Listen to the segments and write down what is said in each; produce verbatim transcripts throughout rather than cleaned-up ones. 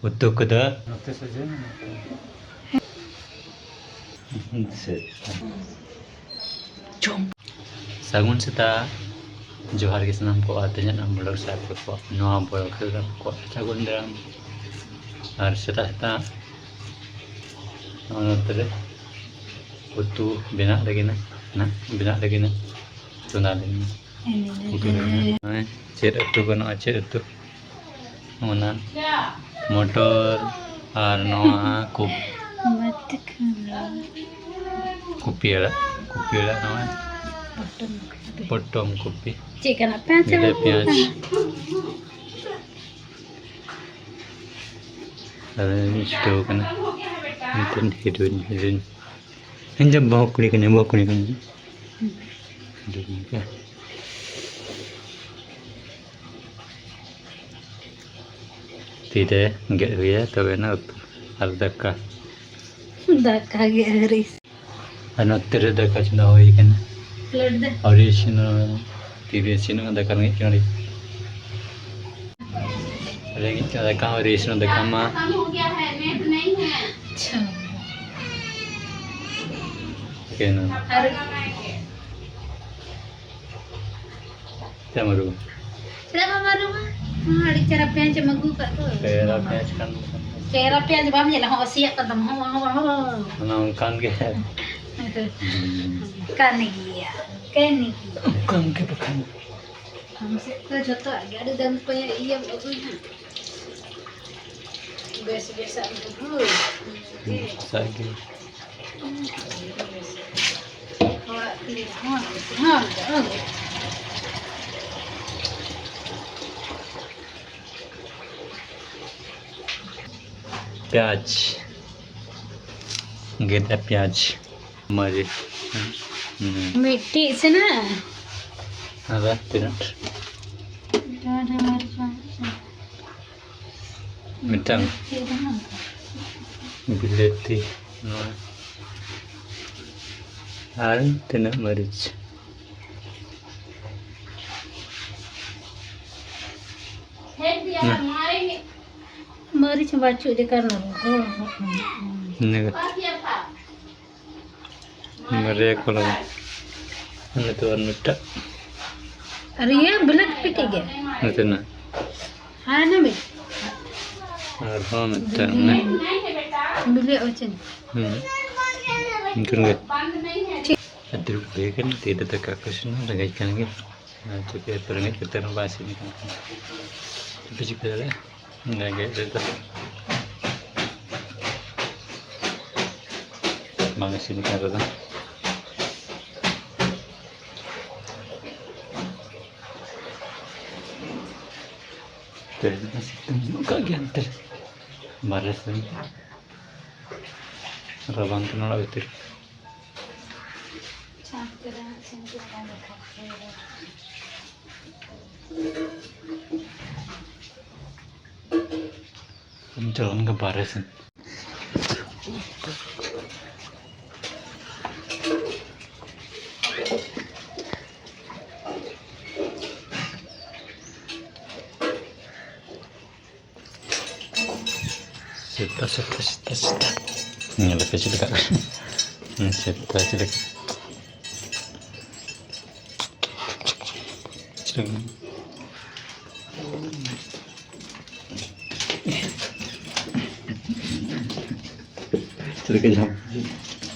ᱩᱛᱩ ᱠᱚᱫᱚ ᱱᱚᱛᱮ ᱥᱮ ᱡᱮ ᱥᱟᱹᱜᱩᱱ ᱥᱮᱛᱟᱜ᱾ ᱡᱚᱦᱟᱨ ᱜᱮ ᱥᱟᱱᱟᱢ ᱠᱚ, ᱟᱨ ᱛᱮᱦᱮᱧᱟᱜ ᱱᱚᱣᱟ vlog ᱥᱮ ᱟᱯᱮ ᱠᱚ ᱱᱚᱣᱟ vlog ᱨᱮ ᱠᱚ ᱥᱟᱹᱜᱩᱱ ᱫᱟᱨᱟᱢ᱾ ᱟᱨ ᱥᱮᱛᱟᱜ ᱥᱮᱛᱟᱜ ᱱᱚᱜᱼᱚᱭ ᱱᱚᱛᱮ ᱨᱮ ᱩᱛᱩ ᱵᱮᱱᱟᱜ ᱞᱟᱹᱜᱤᱫ ᱱᱟ, ᱱᱟ, ᱵᱮᱱᱟᱜ ᱞᱟᱹᱜᱤᱫ ᱱᱟ, ᱪᱚᱸᱫᱟ ᱞᱟᱹᱜᱤᱫ ᱱᱟ᱾ ᱩᱛᱩ ᱨᱮ ᱱᱚᱜᱼᱚᱭ ᱪᱮᱫ ᱩᱛᱩ ᱜᱟᱱᱚᱜᱼᱟ, ᱪᱮᱫ ᱩᱛᱩ? ᱚᱱᱟ ᱢᱚᱴᱚᱨ ᱟᱨ ᱱᱚᱣᱟ ᱠᱚᱯ-, ᱵᱟᱹᱛᱤ ᱠᱷᱟᱱ ᱠᱚᱯᱤ ᱟᱲᱟᱜ, ᱠᱚᱯᱤ ᱟᱲᱟᱜ ᱱᱚᱣᱟ ᱯᱚᱴᱚᱢ ᱠᱚᱯᱤ᱾ ᱯᱚᱴᱚᱢ ᱠᱚᱯᱤ᱾ ᱪᱮᱫ ᱠᱟᱱᱟ? ᱯᱮᱸᱭᱟᱡᱽ ᱱᱤᱭᱟᱹ ᱟᱲᱟᱜ ᱯᱮᱸᱭᱟᱡᱽ᱾ ᱠᱟᱱᱟ᱾ ᱟᱨ ᱪᱷᱩᱴᱟᱹᱣ ᱠᱟᱱᱟ ᱢᱤᱫᱴᱮᱱ heroine, heroine᱾ ᱤᱧ ᱫᱚ ᱵᱟᱹᱦᱩ ᱠᱩᱲᱤ ᱠᱟᱹᱱᱟᱹᱧ, ᱵᱟᱹᱦᱩ ᱠᱩᱲᱤ ᱠᱟᱹᱱᱟᱹᱧ᱾ ᱛᱤᱨᱮ ᱜᱮᱫ ᱦᱩᱭᱟ ᱛᱚᱵᱮᱱᱟ ᱩᱛᱩ ᱟᱨ ᱫᱟᱠᱟ᱾ ᱫᱟᱠᱟ ᱜᱮ ᱟᱹᱣᱨᱤ᱾ ᱟᱨ ᱱᱚᱛᱮ ᱨᱮ ᱫᱟᱠᱟ ᱪᱚᱸᱫᱟ ᱦᱩᱭ ᱠᱟᱱᱟ᱾ ᱯᱞᱮᱴ ᱫᱮ᱾ ᱟᱹᱣᱨᱤ ᱤᱥᱤᱱᱚᱜ, ᱛᱤᱨᱮ ᱤᱥᱤᱱᱚᱜᱼᱟ ᱫᱟᱠᱟ ᱨᱮᱸᱜᱮᱡ ᱠᱟᱱᱟ ᱟᱹᱰᱤ᱾ ᱨᱮᱸᱜᱮᱡ ᱠᱟᱱᱟ ᱫᱟᱠᱟ ᱦᱚᱸ ᱟᱹᱣᱨᱤ ᱤᱥᱤᱱᱚᱜ, ᱫᱟᱠᱟ ᱢᱟ᱾ ᱟᱪᱪᱷᱟ᱾ ᱠᱮᱱᱟ᱾ ᱟᱨ ᱪᱮᱫ ᱮᱢ ᱟᱹᱨᱩᱵᱟ? ᱪᱮᱫᱟᱜ ᱵᱟᱢ ᱟᱹᱨᱩᱵᱟ? ᱦᱚᱸ, ᱟᱹᱰᱤ ᱪᱮᱦᱨᱟ ᱯᱮᱸᱭᱟᱡᱽ ᱮᱢ ᱟᱹᱜᱩ ᱟᱠᱟᱫ ᱫᱚ᱾ ᱪᱮᱦᱨᱟ ᱯᱮᱸᱭᱟᱡᱽ ᱠᱟᱱ ᱫᱚ᱾ ᱪᱮᱦᱨᱟ ᱯᱮᱸᱭᱟᱡᱽ ᱵᱟᱢ ᱧᱮᱞᱟ? ᱦᱚᱸ, ᱥᱮᱭᱟᱜ ᱠᱟᱱ ᱛᱟᱢᱟ᱾ ᱦᱚᱸ, ᱦᱚᱸ, ᱦᱚᱸ, ᱦᱚᱸ᱾ ᱚᱱᱟ ᱚᱱᱠᱟᱱ ᱜᱮ᱾ ᱠᱟᱱ ᱜᱮᱭᱟ, ᱠᱟᱱ ᱜᱮᱭᱟ᱾ ᱚᱱᱠᱟᱱ ᱜᱮ ᱵᱟᱠᱷᱟᱱ᱾ ᱟᱢ ᱥᱮᱫ ᱫᱚ ᱡᱷᱚᱛᱚᱣᱟᱜ ᱜᱮ ᱟᱹᱰᱤ ᱫᱟᱢ ᱠᱚ ᱤᱭᱟᱹ ᱟᱹᱜᱩᱭ ᱦᱟᱸᱜ᱾ ᱵᱮᱥ ᱵᱮᱥᱟᱜ ᱮᱢ ᱟᱹᱜᱩᱭ᱾ ᱦᱩᱸ, ᱥᱟᱜ ᱜᱮ᱾ ᱯᱮᱸᱭᱟᱡᱽ, ᱜᱮᱫ ᱯᱮᱸᱭᱟᱡᱽ, ᱢᱟᱹᱨᱤᱪ᱾ ᱦᱩᱸ᱾ ᱢᱤᱫᱴᱤᱡ ᱥᱮ ᱱᱟ? ᱟᱫᱚ ᱛᱤᱱᱟᱹᱜ? ᱢᱤᱫᱴᱟᱝ ᱵᱤᱞᱟᱹᱛᱤ ᱱᱚᱣᱟ ᱟᱨ ᱛᱤᱱᱟᱹᱜ ᱢᱟᱹᱨᱤᱪ᱾ ᱢᱟᱹᱨᱤᱪ ᱦᱚᱸ ᱵᱟᱹᱪᱩᱜ ᱡᱮ ᱠᱟᱨᱱᱟ ᱵᱟᱹᱵᱩ᱾ ᱤᱱᱟᱹ ᱜᱮ᱾ ᱵᱟᱨᱭᱟ ᱠᱚ ᱞᱟᱜᱟᱣ᱾ ᱱᱤᱛᱚᱜ ᱟᱨ ᱢᱤᱫᱴᱟᱜ᱾ ᱟᱨ ᱤᱭᱟᱹ ᱵᱤᱞᱟᱹᱛᱤ ᱯᱮ ᱠᱮᱫ ᱜᱮ? ᱱᱚᱛᱮᱱᱟᱜ᱾ ᱦᱮᱸ, ᱱᱟ ᱵᱮ᱾ ᱟᱨᱦᱚᱸ ᱢᱤᱫᱴᱟᱝ ᱢᱮ᱾ ᱵᱤᱞᱤ ᱚᱪᱚᱧ᱾ ᱦᱩᱸ᱾ ᱤᱱᱠᱟᱹ ᱜᱮ᱾ ᱴᱷᱤᱠ᱾ ᱟᱨ ᱫᱩᱲᱩᱵ ᱦᱩᱭ ᱟᱠᱟᱱᱟ, ᱛᱤᱨᱮ ᱫᱟᱠᱟ ᱠᱚ ᱤᱥᱤᱱᱟ, ᱨᱮᱸᱜᱮᱡ ᱠᱟᱱ ᱜᱮᱭᱟ᱾ ᱟᱨ ᱪᱤᱠᱟᱹ ᱨᱮᱸᱜᱮᱡ ᱠᱟᱛᱮ ᱨᱮᱦᱚᱸ ᱵᱟᱭ ᱤᱥᱤᱱ ᱠᱟᱱ ᱠᱷᱟᱱ᱾ ᱪᱤᱠᱟᱹ ᱫᱟᱲᱮᱭᱟᱜᱼᱟ? ᱨᱮᱸᱜᱮᱡ ᱨᱮᱫᱚ ᱵᱟᱝ ᱤᱥᱤᱱ ᱠᱟᱱ ᱨᱮᱫᱚ᱾ ᱛᱮᱦᱮᱧ ᱫᱚ ᱥᱤᱛᱩᱝ ᱧᱚᱜ ᱠᱟᱜ ᱜᱮᱭᱟ ᱮᱱᱛᱮ ᱵᱟᱨᱦᱮ ᱥᱮᱱ᱾ ᱨᱟᱵᱟᱝ ᱠᱟᱱᱟ ᱚᱲᱟᱜ ᱵᱷᱤᱛᱤᱨ᱾ ᱪᱟᱞᱟᱣ ᱞᱮᱱ ᱜᱮ ᱵᱟᱨᱦᱮ ᱥᱮᱱ᱾ ᱥᱮᱛᱟ, ᱥᱮᱛᱟ, ᱥᱮᱛᱟ, ᱥᱮᱛᱟ᱾ ᱧᱮᱞ ᱯᱮ ᱪᱮᱫ ᱞᱮᱠᱟ᱾ ᱥᱮᱛᱟ ᱪᱮᱫ ᱞᱮᱠᱟ᱾ ᱪᱮᱫ ᱞᱮᱠᱟ᱾ ᱪᱮᱫ ᱞᱮᱠᱟ ᱡᱷᱟᱢ-,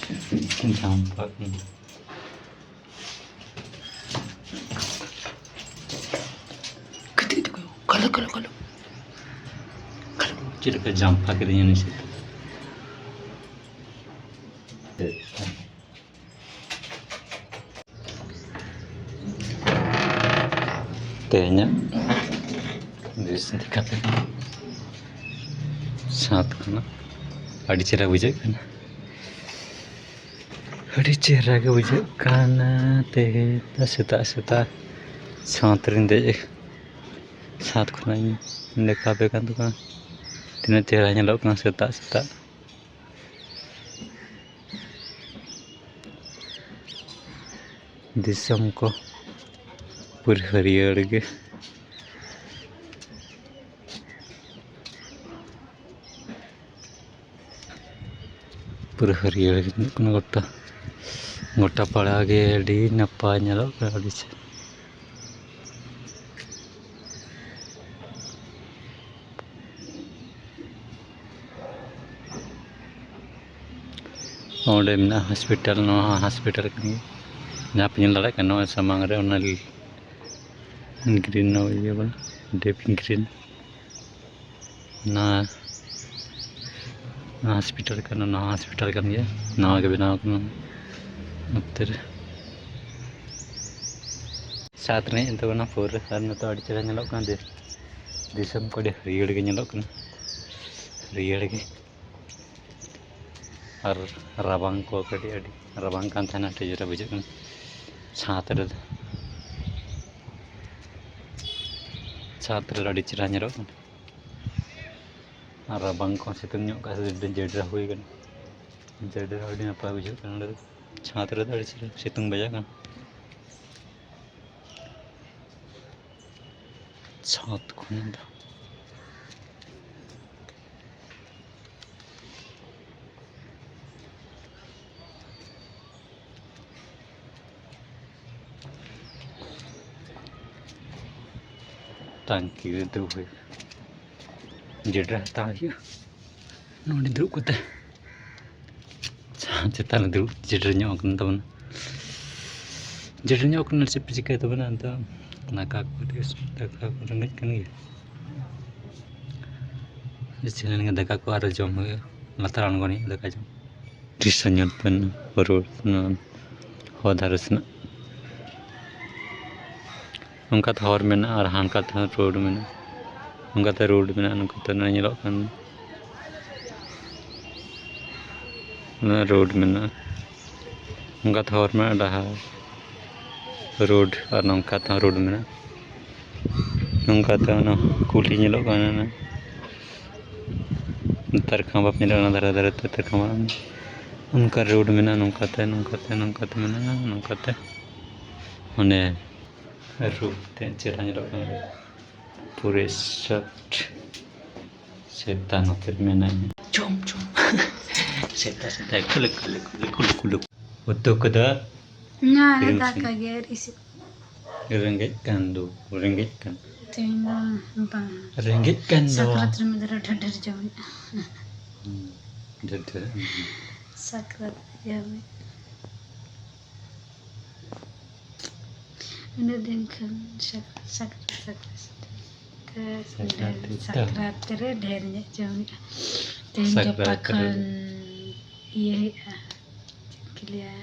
ᱡᱷᱟᱢᱯᱟ ᱠᱟᱱᱟ᱾ ᱠᱟᱹᱴᱤᱡ ᱫᱚ ᱠᱟᱞᱚ, ᱠᱟᱞᱚ, ᱠᱟᱞᱚ᱾ ᱠᱟᱞᱚ᱾ ᱪᱮᱫ ᱞᱮᱠᱟ ᱡᱟᱢᱯᱟ ᱠᱤᱫᱤᱧᱟ ᱩᱱᱤ ᱥᱮᱛᱟ᱾ ᱛᱮᱦᱮᱧᱟᱜ ᱫᱨᱤᱥᱥᱚ ᱫᱮᱠᱷᱟᱣ ᱯᱮ᱾ ᱥᱟᱛ ᱠᱷᱚᱱᱟᱜ ᱟᱹᱰᱤ ᱪᱮᱦᱨᱟ ᱵᱩᱡᱷᱟᱹᱜ ᱠᱟᱱᱟ᱾ ᱟᱹᱰᱤ ᱪᱮᱦᱨᱟ ᱜᱮ ᱵᱩᱡᱷᱟᱹᱜ ᱠᱟᱱᱟ ᱛᱮᱦᱮᱧ ᱫᱚ ᱥᱮᱛᱟᱜ ᱥᱮᱛᱟᱜ ᱥᱟᱛ ᱨᱤᱧ ᱫᱮᱡ, ᱥᱟᱛ ᱠᱷᱚᱱᱟᱜ ᱤᱧ ᱫᱮᱠᱷᱟᱣ ᱟᱯᱮ ᱠᱟᱱ ᱛᱟᱵᱚᱱᱟ ᱛᱤᱱᱟᱹᱜ ᱪᱮᱦᱨᱟ ᱧᱮᱞᱚᱜ ᱠᱟᱱᱟ ᱥᱮᱛᱟᱜ ᱥᱮᱛᱟᱜ᱾ ᱫᱤᱥᱚᱢ ᱠᱚ ᱯᱩᱨᱟᱹ ᱦᱟᱹᱨᱭᱟᱹᱲ ᱜᱮ᱾ ᱯᱩᱨᱟᱹ ᱦᱟᱹᱨᱭᱟᱹᱲ ᱜᱮ ᱧᱮᱞᱚᱜ ᱠᱟᱱᱟ ᱜᱚᱴᱟ, ᱜᱚᱴᱟ ᱯᱟᱲᱟ ᱜᱮ ᱟᱹᱰᱤ ᱱᱟᱯᱟᱭ ᱧᱮᱞᱚᱜ ᱠᱟᱱᱟ, ᱟᱹᱰᱤ ᱪᱮᱦᱨᱟ᱾ ᱚᱸᱰᱮ ᱢᱮᱱᱟᱜᱼᱟ ᱦᱚᱥᱯᱤᱴᱟᱞ, ᱱᱚᱣᱟ ᱦᱚᱸ ᱦᱚᱥᱯᱤᱴᱟᱞ ᱠᱟᱱ ᱜᱮᱭᱟ᱾ ᱡᱟᱦᱟᱸ ᱯᱮ ᱧᱮᱞ ᱫᱟᱲᱮᱭᱟᱜ ᱠᱟᱱᱟ, ᱱᱚᱜᱼᱚᱭ ᱥᱟᱢᱟᱝ ᱨᱮ ᱚᱱᱟ ᱜᱨᱤᱱ, ᱱᱚᱣᱟ ᱤᱭᱟᱹ ᱵᱚᱞᱮ, ᱰᱤᱯ ᱜᱨᱤᱱ᱾ ᱱᱚᱣᱟ, ᱱᱚᱣᱟ ᱦᱚᱥᱯᱤᱴᱟᱞ ᱠᱟᱱᱟ, ᱱᱚᱣᱟ ᱦᱚᱥᱯᱤᱴᱟᱞ ᱠᱟᱱ ᱜᱮᱭᱟ, ᱱᱟᱣᱟ ᱜᱮ ᱵᱮᱱᱟᱣ ᱠᱟᱱᱟ ᱱᱚᱛᱮ ᱨᱮ᱾ ᱥᱟᱛ ᱨᱮ ᱦᱮᱡ ᱮᱱ ᱛᱟᱵᱚᱱᱟ ᱯᱩᱨᱟᱹ, ᱟᱨ ᱱᱤᱛᱚᱜ ᱟᱹᱰᱤ ᱪᱮᱦᱨᱟ ᱧᱮᱞᱚᱜ ᱠᱟᱱᱟ ᱫᱤ-, ᱫᱤᱥᱚᱢ ᱠᱚ ᱟᱹᱰᱤ ᱦᱟᱹᱨᱭᱟᱹᱲ ᱜᱮ ᱧᱮᱞᱚᱜ ᱠᱟᱱᱟ, ᱦᱟᱹᱨᱭᱟᱹᱲ ᱜᱮ᱾ ᱟᱨ ᱨᱟᱵᱟᱝ ᱠᱚ ᱠᱟᱹᱴᱤᱡ, ᱟᱹᱰᱤ ᱨᱟᱵᱟᱝ ᱠᱟᱱ ᱛᱟᱦᱮᱱᱟ, ᱟᱹᱰᱤ ᱪᱮᱦᱨᱟ ᱵᱩᱡᱷᱟᱹᱜ ᱠᱟᱱᱟ ᱪᱷᱟᱸᱫᱽ ᱨᱮᱫᱚ᱾ ᱪᱷᱟᱸᱫᱽ ᱨᱮ ᱟᱹᱰᱤ ᱪᱮᱦᱨᱟ ᱧᱮᱞᱚᱜ ᱠᱟᱱᱟ᱾ ᱟᱨ ᱨᱟᱵᱟᱝ ᱠᱚ ᱥᱤᱛᱩᱝ ᱧᱚᱜ ᱠᱟᱜ ᱥᱮ ᱡᱮᱰᱨᱟ ᱦᱩᱭ ᱠᱟᱱᱟ᱾ ᱡᱮᱰᱨᱟ ᱟᱹᱰᱤ ᱱᱟᱯᱟᱭ ᱵᱩᱡᱷᱟᱹᱜ ᱠᱟᱱᱟ ᱱᱚᱸᱰᱮ ᱫᱚ᱾ ᱪᱷᱟᱸᱫᱽ ᱨᱮᱫᱚ ᱟᱹᱰᱤ ᱪᱮᱦᱨᱟ ᱥᱤᱛᱩᱝ ᱵᱟᱡᱟᱜ ᱠᱟᱱᱟ᱾ ᱪᱷᱟᱸᱫᱽ ᱠᱷᱚᱱ ᱫᱚ ᱴᱟᱝᱠᱤ ᱨᱮ ᱫᱩᱲᱩᱵ ᱦᱩᱭᱩᱜᱼᱟ, ᱡᱮᱰᱨᱟ ᱦᱟᱛᱟᱣ ᱦᱩᱭᱩᱜᱼᱟ ᱱᱚᱸᱰᱮ ᱫᱩᱲᱩᱵ ᱠᱟᱛᱮ᱾ ᱪᱮᱛᱟᱱ ᱨᱮ ᱫᱩᱲᱩᱵ ᱡᱮᱰᱮᱨ ᱧᱚᱜ ᱟᱠᱟᱱ ᱛᱟᱵᱚᱱᱟ᱾ ᱡᱮᱰᱮᱨ ᱧᱚᱜ ᱟᱠᱟᱱᱟ, ᱪᱮᱫ ᱯᱮ ᱪᱤᱠᱟᱹᱭ ᱛᱟᱵᱚᱱᱟ ᱱᱤᱛᱚᱜ? ᱫᱟᱠᱟ ᱠᱚ, ᱫᱟᱠᱟ ᱠᱚ ᱨᱮᱸᱜᱮᱡ ᱠᱟᱱ ᱜᱮᱭᱟ᱾ ᱡᱟᱹᱥᱛᱤ ᱞᱮᱱ ᱜᱮ ᱫᱟᱠᱟ ᱠᱚ ᱟᱨᱚ ᱡᱚᱢ ᱦᱩᱭᱩᱜᱼᱟ, ᱞᱟᱛᱟᱨ ᱟᱬᱜᱚᱱ ᱦᱩᱭᱩᱜᱼᱟ ᱫᱟᱠᱟ ᱡᱚᱢ᱾ ᱟᱹᱰᱤ ᱥᱟᱺᱜᱤᱧ ᱯᱮᱱ ᱨᱳᱰ ᱱᱚᱣᱟ ᱦᱚᱨ ᱫᱷᱟᱨᱮ ᱥᱮᱱᱟᱜ᱾ ᱱᱚᱝᱠᱟᱛᱮ ᱦᱚᱨ ᱢᱮᱱᱟᱜᱼᱟ ᱟᱨ ᱦᱟᱱᱠᱟᱛᱮ ᱦᱚᱸ ᱨᱳᱰ ᱢᱮᱱᱟᱜᱼᱟ᱾ ᱱᱚᱝᱠᱟᱛᱮ ᱨᱳᱰ ᱢᱮᱱᱟᱜᱼᱟ, ᱱᱚᱝᱠᱟᱛᱮ ᱱᱚᱜᱼᱚᱭ ᱧᱮᱞᱚᱜ ᱠᱟᱱ ᱱᱚᱣᱟ ᱨᱳᱰ ᱢᱮᱱᱟᱜᱼᱟ᱾ ᱱᱚᱝᱠᱟᱛᱮ ᱦᱚᱨ ᱢᱮᱱᱟᱜᱼᱟ, ᱰᱟᱦᱟᱨ, ᱨᱳᱰ, ᱟᱨ ᱱᱚᱝᱠᱟᱛᱮ ᱦᱚᱸ ᱨᱳᱰ ᱢᱮᱱᱟᱜᱼᱟ᱾ ᱱᱚᱝᱠᱟᱛᱮ ᱚᱱᱟ ᱠᱩᱞᱦᱤ ᱧᱮᱞᱚᱜ ᱠᱟᱱᱟ᱾ ᱛᱟᱨ ᱠᱷᱟᱢᱵᱟ ᱯᱮ ᱧᱮᱞᱟ, ᱚᱱᱟ ᱫᱷᱟᱨᱮ ᱫᱷᱟᱨᱮ ᱛᱮ ᱛᱟᱨ ᱠᱷᱟᱢᱵᱟ᱾ ᱚᱱᱠᱟ ᱨᱳᱰ ᱢᱮᱱᱟᱜᱼᱟ, ᱱᱚᱝᱠᱟᱛᱮ, ᱱᱚᱝᱠᱟᱛᱮ, ᱱᱚᱝᱠᱟᱛᱮ ᱢᱮᱱᱟᱜᱼᱟ, ᱱᱚᱝᱠᱟᱛᱮ᱾ ᱚᱱᱮ ᱨᱳᱰ ᱛᱮ ᱪᱮᱦᱨᱟ ᱧᱮᱞᱚᱜ ᱠᱟᱱᱟ᱾ ᱯᱩᱨᱟᱹ ᱥᱚᱯᱴ ᱥᱮ ᱛᱟ ᱱᱚᱛᱮ ᱨᱮ ᱢᱮᱱᱟᱜᱼᱟ᱾ ᱪᱚᱢ ᱪᱚᱢ᱾ ᱥᱮᱛᱟ ᱥᱮᱛᱟ ᱠᱩᱞᱩ ᱠᱩᱞᱩ ᱠᱩᱞᱩ ᱠᱩᱞᱩ ᱠᱩᱞᱩ ᱠᱩᱞᱩ᱾ ᱩᱛᱩ ᱠᱚᱫᱚ ᱧᱟ ᱨᱮ ᱛᱤᱨᱤᱥ ᱫᱟᱠᱟ ᱜᱮ ᱟᱨ ᱤᱥᱤᱱ᱾ ᱨᱮᱸᱜᱮᱡ ᱠᱟᱱ ᱫᱚ ᱨᱮᱸᱜᱮᱡ ᱠᱟᱱ᱾ ᱛᱮᱦᱮᱧ ᱫᱚ ᱵᱟᱝ᱾ ᱨᱮᱸᱜᱮᱡ ᱠᱟᱱ ᱫᱚ᱾ ᱥᱟᱠᱨᱟᱛ ᱨᱮ ᱢᱤᱫ ᱫᱷᱟᱣ ᱰᱷᱮᱨ ᱰᱷᱮᱨ ᱡᱚᱢ ᱦᱩᱭᱩᱜᱼᱟ᱾ ᱦᱩᱸ, ᱰᱷᱮᱨ ᱰᱷᱮᱨ᱾ ᱥᱟᱠᱨᱟᱛ ᱨᱮ ᱡᱚᱢ ᱦᱩᱭᱩᱜᱼᱟ᱾ ᱩᱱᱟᱹᱜ ᱫᱤᱱ ᱠᱷᱚᱱ ᱥᱟᱠ-, ᱥᱟᱠᱨᱟᱛ, ᱥᱟᱠᱨᱟᱛ, ᱥᱟᱠᱨᱟᱛ, ᱥᱟᱠᱨᱟᱛ ᱰᱷᱮᱨ, ᱛᱮᱫᱚ᱾ ᱥᱟᱠᱨᱟᱛ ᱨᱮ ᱰᱷᱮᱨ ᱧᱚᱜ ᱡᱚᱢ ᱦᱩᱭᱩᱜᱼᱟ᱾ ᱛᱮᱦᱮᱧ ᱜᱟᱯᱟ ᱥᱟᱠᱨᱟᱛ ᱨᱮ᱾ ᱠᱷᱚᱱ ᱤᱭᱟᱹ ᱦᱩᱭᱩᱜᱼᱟ, ᱪᱮᱫ ᱠᱚ ᱞᱟᱹᱭᱟ,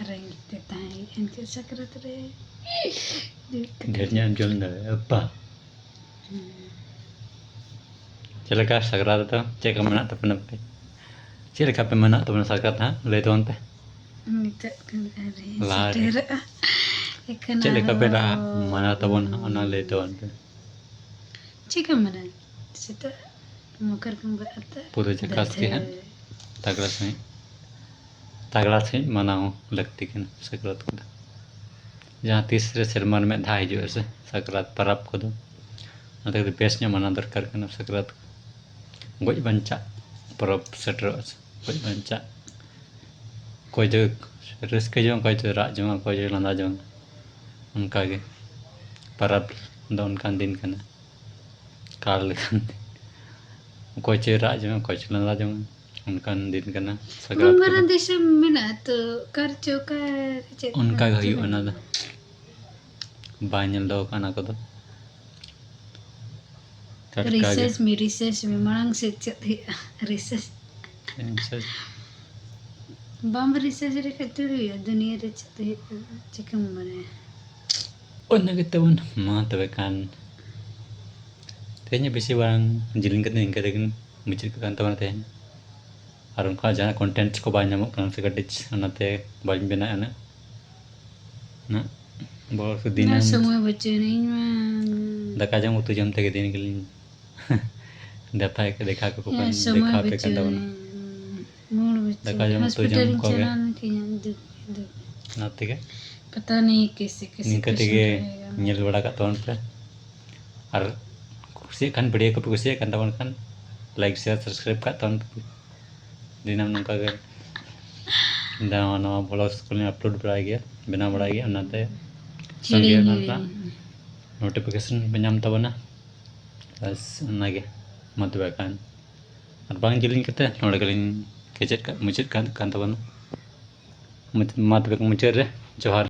ᱨᱮᱸᱜᱮᱡ ᱛᱮ ᱛᱟᱦᱮᱸ ᱦᱩᱭᱩᱜᱼᱟ ᱮᱱᱛᱮ ᱥᱟᱠᱨᱟᱛ ᱨᱮ᱾ ᱰᱷᱮᱨ ᱧᱚᱜ ᱮᱢ ᱡᱚᱢ ᱫᱟᱲᱮᱭᱟᱜᱼᱟ, ᱵᱟ? ᱦᱩᱸ᱾ ᱪᱮᱫ ᱞᱮᱠᱟ ᱥᱟᱠᱨᱟᱛ ᱫᱚ ᱪᱮᱫ ᱞᱮᱠᱟ ᱢᱮᱱᱟᱜ ᱛᱟᱵᱚᱱᱟ ᱯᱮ? ᱪᱮᱫ ᱞᱮᱠᱟ ᱯᱮ ᱢᱟᱱᱟᱣ ᱛᱟᱵᱚᱱᱟ ᱥᱟᱠᱨᱟᱛ ᱦᱟᱸᱜ? ᱞᱟᱹᱭ ᱛᱟᱵᱚᱱ ᱯᱮ᱾ ᱱᱤᱛᱚᱜ ᱠᱷᱚᱱ ᱟᱹᱣᱨᱤ ᱞᱟᱦᱟ ᱨᱮ᱾ ᱥᱮᱴᱮᱨᱚᱜᱼᱟ᱾ ᱮᱠᱷᱚᱱ ᱪᱮᱫ ᱞᱮᱠᱟ ᱯᱮ ᱟᱨᱦᱚᱸ ᱨᱟ-, ᱢᱟᱱᱟᱣ ᱛᱟᱵᱚᱱ ᱦᱟᱸᱜ, ᱚᱱᱟ ᱞᱟᱹᱭ ᱛᱟᱵᱚᱱ ᱯᱮ᱾ ᱪᱮᱫ ᱠᱚ ᱢᱟᱱᱟᱣ? ᱥᱮᱛᱟᱜ ᱢᱚᱠᱚᱨ ᱵᱚᱸᱜᱟ ᱟᱛᱮ ᱯᱩᱨᱟᱹ ᱡᱟᱠᱟᱥ ᱜᱮ ᱦᱟᱸᱜ᱾ ᱫᱟᱹᱫᱷᱟᱹ᱾ ᱛᱟᱜᱽᱲᱟ ᱥᱟᱺᱦᱤᱡ, ᱛᱟᱜᱽᱲᱟ ᱥᱟᱺᱦᱤᱡ ᱢᱟᱱᱟᱣ ᱞᱟᱹᱠᱛᱤ ᱠᱟᱱᱟ ᱥᱟᱠᱨᱟᱛ ᱠᱚᱫᱚ᱾ ᱡᱟᱦᱟᱸ ᱛᱤᱥ ᱨᱮ ᱥᱮᱨᱢᱟ ᱨᱮ ᱢᱤᱫ ᱫᱷᱟᱣ ᱦᱤᱡᱩᱜᱼᱟ ᱥᱮ ᱥᱟᱠᱨᱟᱛ ᱯᱚᱨᱚᱵᱽ ᱠᱚᱫᱚ, ᱚᱱᱟ ᱛᱮᱜᱮ ᱵᱮᱥ ᱧᱚᱜ ᱢᱟᱱᱟᱣ ᱫᱚᱨᱠᱟᱨ ᱠᱟᱱᱟ ᱥᱟᱠᱨᱟᱛ ᱠᱚ᱾ ᱜᱚᱡ ᱵᱟᱧᱪᱟᱜ ᱯᱚᱨᱚᱵᱽ ᱥᱮᱴᱮᱨᱚᱜᱼᱟ ᱥᱮ, ᱜᱚᱡ ᱵᱟᱧᱪᱟᱜ᱾ ᱚᱠᱚᱭ ᱫᱚ ᱨᱟᱹᱥᱠᱟᱹ ᱡᱚᱝ, ᱚᱠᱚᱭ ᱫᱚ ᱨᱟᱜ ᱡᱚᱝ, ᱚᱠᱚᱭ ᱫᱚ ᱞᱟᱸᱫᱟ ᱡᱚᱝ᱾ ᱚᱱᱠᱟᱜᱮ ᱯᱚᱨᱚᱵᱽ ᱫᱚ ᱚᱱᱠᱟᱱ ᱫᱤᱱ ᱠᱟᱱᱟ᱾ ᱠᱟᱞ ᱞᱮᱠᱟᱱ ᱫᱤᱱ᱾ ᱚᱠᱚᱭ ᱪᱚᱭ ᱨᱟᱜ ᱡᱚᱝᱟ, ᱚᱠᱚᱭ ᱪᱚᱭ ᱞᱟᱸᱫᱟ ᱡᱚᱝᱟ, ᱚᱱᱠᱟᱱ ᱫᱤᱱ ᱠᱟᱱᱟ ᱥᱟᱠᱨᱟᱛ ᱵᱚᱸᱜᱟ ᱠᱚᱫᱚ᱾ ᱨᱮᱱᱟᱜ ᱫᱤᱥᱚᱢ ᱢᱮᱱᱟᱜᱼᱟ ᱛᱚ, ᱚᱠᱟ ᱨᱮᱪᱚ, ᱚᱠᱟ ᱨᱮ ᱪᱮᱫ ᱚᱱᱠᱟ ᱜᱮ ᱠᱟᱱᱟ ᱦᱩᱭᱩᱜᱼᱟ ᱚᱱᱟ ᱫᱚ᱾ ᱪᱚ᱾ ᱵᱟᱭ ᱧᱮᱞ ᱫᱚᱦᱚ ᱠᱟᱜᱼᱟ ᱚᱱᱟ ᱠᱚᱫᱚ᱾ ᱴᱟᱴᱠᱟ ᱜᱮ᱾ ᱨᱤᱥᱟᱨᱪ ᱢᱮ, ᱨᱤᱥᱟᱨᱪ ᱢᱮ, ᱢᱟᱲᱟᱝ ᱥᱮᱫ ᱪᱮᱫ ᱦᱩᱭᱩᱜᱼᱟ? ᱨᱤᱥᱟᱨᱪ᱾ ᱨᱤᱥᱟᱨᱪ᱾ ᱵᱟᱢ ᱨᱤᱥᱟᱨᱪ ᱞᱮᱠᱷᱟᱡ ᱛᱷᱚᱲᱤ ᱦᱩᱭᱩᱜᱼᱟ, ᱫᱩᱱᱤᱭᱟᱹ ᱨᱮ ᱪᱮᱫ ᱦᱩᱭᱩᱜ ᱠᱟᱱᱟ, ᱪᱤᱠᱟᱹᱢ ᱵᱟᱲᱟᱭᱟ? ᱚᱱᱟ ᱜᱮ ᱛᱟᱵᱚᱱ, ᱢᱟ ᱛᱚᱵᱮ ᱠᱷᱟᱱ ᱛᱮᱦᱮᱧ ᱵᱮᱥᱤ ᱵᱟᱝ ᱡᱤᱞᱤᱧ ᱠᱟᱛᱮ ᱱᱤᱝᱠᱟᱹ ᱛᱮᱜᱮ ᱢᱩᱪᱟᱹᱫ ᱠᱟᱜ ᱠᱟᱱ ᱛᱟᱵᱚᱱᱟ ᱛᱮᱦᱮᱧ᱾ ᱟᱨ ᱚᱱᱠᱟ ᱡᱟᱦᱟᱸ content ᱠᱚ ᱵᱟᱭ ᱧᱟᱢᱚᱜ ᱠᱟᱱᱟ ᱥᱮ ᱠᱟᱹᱴᱤᱡ, ᱚᱱᱟᱛᱮ ᱵᱟᱹᱧ ᱵᱮᱱᱟᱣ ᱮᱱᱟ᱾ ᱱᱟ, ᱵᱚᱦᱚᱜ ᱦᱟᱹᱥᱩ ᱫᱤᱱᱟᱹᱢ᱾ ᱥᱚᱢᱚᱭ ᱵᱟᱹᱪᱩᱜ ᱟᱹᱱᱤᱡ ᱤᱧ ᱢᱟ᱾ ᱫᱟᱠᱟ ᱡᱚᱢ ᱩᱛᱩ ᱡᱚᱢ ᱛᱮᱜᱮ ᱫᱤᱱ ᱜᱮᱞᱤᱧ ᱫᱮᱠᱷᱟ ᱠᱚ ᱤᱧᱟᱹᱜ ᱠᱟᱱ, ᱥᱚᱢᱚᱭ ᱫᱮᱠᱷᱟ ᱟᱯᱮ ᱠᱟᱱ ᱵᱟᱹᱪᱩᱜ ᱛᱟᱵᱚᱱᱟ᱾ ᱟᱹᱱᱤᱡ᱾ ᱢᱩᱰ ᱵᱟᱹᱪᱩᱜ ᱫᱟᱠᱟ ᱟᱹᱱᱤᱡ᱾ ᱡᱚᱢ ᱩᱛᱩ ᱡᱚᱢ ᱦᱚᱥᱯᱤᱴᱟᱞᱤᱧ ᱠᱚᱜᱮ᱾ ᱪᱟᱞᱟᱣ ᱞᱮᱱᱠᱷᱟᱱ ᱤᱧᱟᱹᱜ ᱫᱩᱠ, ᱫᱩᱠ᱾ ᱚᱱᱟ ᱛᱮᱜᱮ ᱯᱟᱛᱟ ᱱᱟᱦᱤ ᱠᱮᱥᱮ ᱠᱮᱥᱮ ᱱᱤᱝᱠᱟᱹ ᱯᱮᱥᱮᱱᱴ ᱛᱮᱜᱮ ᱨᱮᱦᱮᱜᱟ᱾ ᱧᱮᱞ ᱵᱟᱲᱟ ᱠᱟᱜ ᱛᱟᱵᱚᱱ ᱯᱮ᱾ ᱟᱨ ᱠᱩᱥᱤᱭᱟᱜ ᱠᱷᱟᱱ, video ᱠᱚᱯᱮ ᱠᱩᱥᱤᱭᱟᱜ ᱠᱟᱱ ᱛᱟᱵᱚᱱ ᱠᱷᱟᱱ, ᱞᱟᱭᱤᱠ ᱥᱮᱭᱟᱨ ᱥᱟᱵᱥᱠᱨᱟᱭᱤᱵ ᱠᱟᱜ ᱛᱟᱵᱚᱱ ᱯᱮ᱾ ᱫᱤᱱᱟᱹᱢ ᱱᱚᱝᱠᱟ ᱜᱮ ᱱᱟᱣᱟ ᱱᱟᱣᱟ ᱵᱷᱞᱚᱜᱥ ᱠᱚᱞᱤᱧ ᱟᱯᱞᱳᱰ ᱵᱟᱲᱟᱭ ᱜᱮᱭᱟ, ᱵᱮᱱᱟᱣ ᱵᱟᱲᱟᱭ ᱜᱮᱭᱟ, ᱚᱱᱟᱛᱮ ᱥᱚᱸᱜᱮ ᱦᱤᱲᱤᱧ ᱚᱱᱟ ᱨᱮᱱᱟᱜ ᱦᱤᱲᱤᱧ᱾ ᱱᱳᱴᱤᱯᱷᱤᱠᱮᱥᱚᱱ ᱯᱮ ᱧᱟᱢ ᱛᱟᱵᱚᱱᱟ᱾ ᱵᱟᱥ ᱚᱱᱟᱜᱮ᱾ ᱢᱟ ᱛᱚᱵᱮ ᱠᱷᱟᱱ ᱟᱨ ᱵᱟᱝ ᱡᱮᱞᱮᱧ ᱠᱟᱛᱮ ᱱᱚᱰᱮ ᱜᱮᱞᱤᱧ ᱠᱮᱪᱮᱫ ᱠᱟᱜ, ᱢᱩᱪᱟᱹᱫ ᱠᱟᱱ, ᱠᱟᱱ ᱛᱟᱵᱚᱱᱟ᱾ ᱢᱟ ᱛᱚᱵᱮ ᱢᱩᱪᱟᱹᱫ ᱨᱮ ᱡᱚᱦᱟᱨ᱾